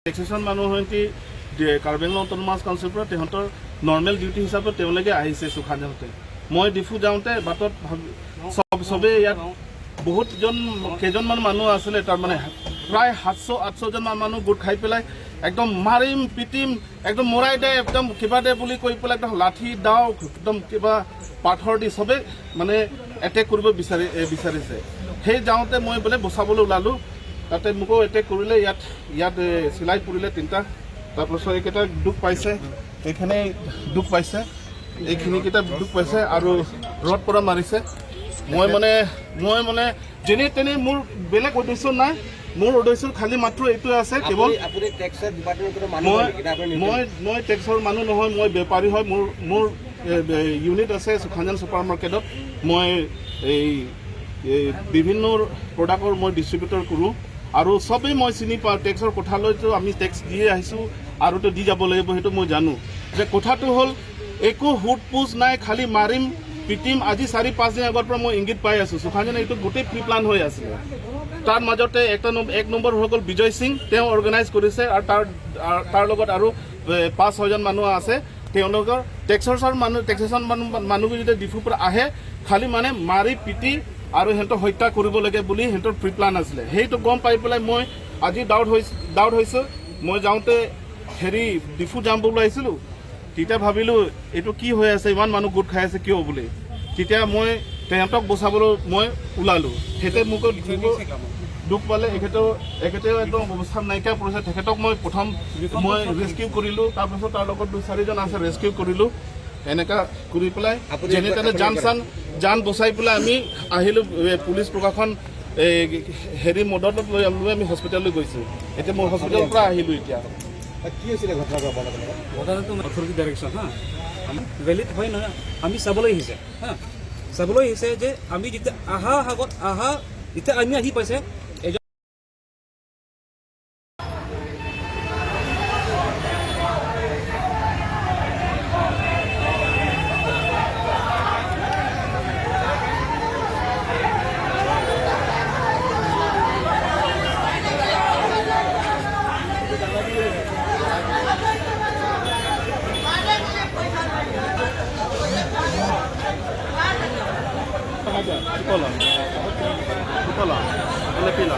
Taxation মানুহ সিহঁতি Karbi Anglong autonomous কাউন্সিলৰ পৰা তেহঁতৰ নৰ্মেল ডিউটি হিচাপে তেওঁলোকে আহিছে চুখানহঁতে। মই ডিফু যাওঁতে বাটত চবেই ইয়াত বহুতজন কেইজনমান মানুহ আছিলে, তাৰমানে প্ৰায় 700-800জনমান মানুহ গোট খাই পেলাই একদম মাৰিম পিটিম, একদম মৰাই দে, একদম কিবা দে বুলি কৈ পেলাই একদম লাঠি দাও, একদম কিবা পাথৰ দি চবেই মানে এটেক কৰিব বিচাৰিছে। সেই যাওঁতে মই বোলে বচাবলৈ ওলালোঁ, তাতে মোকো এটেক কৰিলে। ইয়াত ইয়াত চিলাই পৰিলে তিনিটা। তাৰপাছত এইকেইটা দুখ পাইছে, এইখিনি দুখ পাইছে, এইখিনিকেইটা দুখ পাইছে আৰু ৰড পৰা মাৰিছে। মই মানে যেনে তেনে, মোৰ বেলেগ উদ্দেশ্য নাই। মোৰ উদ্দেশ্য খালী মাত্ৰ এইটোৱে আছে কেৱল আপুনি টেক্সৰ ডিপাৰ্টমেণ্টৰ মানুহ মই হয় নেকি? নে আপুনি মই টেক্সৰ মানুহ নহয়, মই বেপাৰী হয়। মোৰ ইউনিট আছে সুখাঞ্জন ছুপাৰ মাৰ্কেটত। মই এই এই বিভিন্ন প্ৰডাক্টৰ মই ডিষ্ট্ৰিবিউটৰ কৰোঁ আৰু চবেই মই চিনি পাওঁ। টেক্সৰ কথালৈতো আমি টেক্স দিয়ে আহিছোঁ আৰুতো দি যাব লাগিব, সেইটো মই জানো। যে কথাটো হ'ল একো সোধ পোছ নাই, খালী মাৰিম পিটিম। আজি 4-5 দিন আগৰ পৰা মই ইংগিত পাই আছোঁ সুখাঞ্জনে এইটো গোটেই প্ৰি প্লান হৈ আছিলে। তাৰ মাজতে এক নম্বৰ হৈ গ'ল বিজয় সিং, তেওঁ অৰ্গেনাইজ কৰিছে আৰু তাৰ লগত আৰু 5-6জন মানুহ আছে। তেওঁলোকৰ টেক্সৰ মানুহ, টেক্সেশ্যন মানুহ, মানুহবোৰ যেতিয়া ডিফুৰ পৰা আহে, খালী মানে মাৰি পিটি আৰু সিহঁতক হত্যা কৰিব লাগে বুলি সিহঁতৰ প্ৰি প্লান আছিলে। সেইটো গম পাই পেলাই মই আজি ডাউট হৈছোঁ। মই যাওঁতে হেৰি ডিফু যাম বুলি আহিছিলোঁ, তেতিয়া ভাবিলোঁ এইটো কি হৈ আছে, ইমান মানুহ গোট খাই আছে কিয় বুলি। তেতিয়া মই তেহঁতক বচাবলৈ মই ওলালোঁ, সেইতে মোক দুখ পালে। এখেতেও একদম অৱস্থা নাইকিয়া পৰিছে। তেখেতক মই প্ৰথম মই ৰেস্কিউ কৰিলোঁ। তাৰপিছত তাৰ লগত দুই চাৰিজন আছে, ৰেস্কিউ কৰিলোঁ। এনেকা কৰি পেলাই যেনে তেনে জান চান জান বচাই পেলাই আমি আহিলোঁ। পুলিচ প্ৰশাসন এই হেৰি মদতত লৈ লৈ আমি হস্পিটেললৈ গৈছোঁ। এতিয়া মই হস্পিটেলৰ পৰা আহিলোঁ এতিয়া। কি হৈছিলে ঘটনাটো আপোনালোকৰ লগত? ঘটনাটো অথৰিটি ডাইৰেকশ্যন হা ভেলিড হয় নহয়, আমি চাবলৈ আহিছে হা, চাবলৈ আহিছে যে আমি যেতিয়া আহা আগত আহা, যেতিয়া আমি আহি পাইছে এজন Pala. Pala. Pala.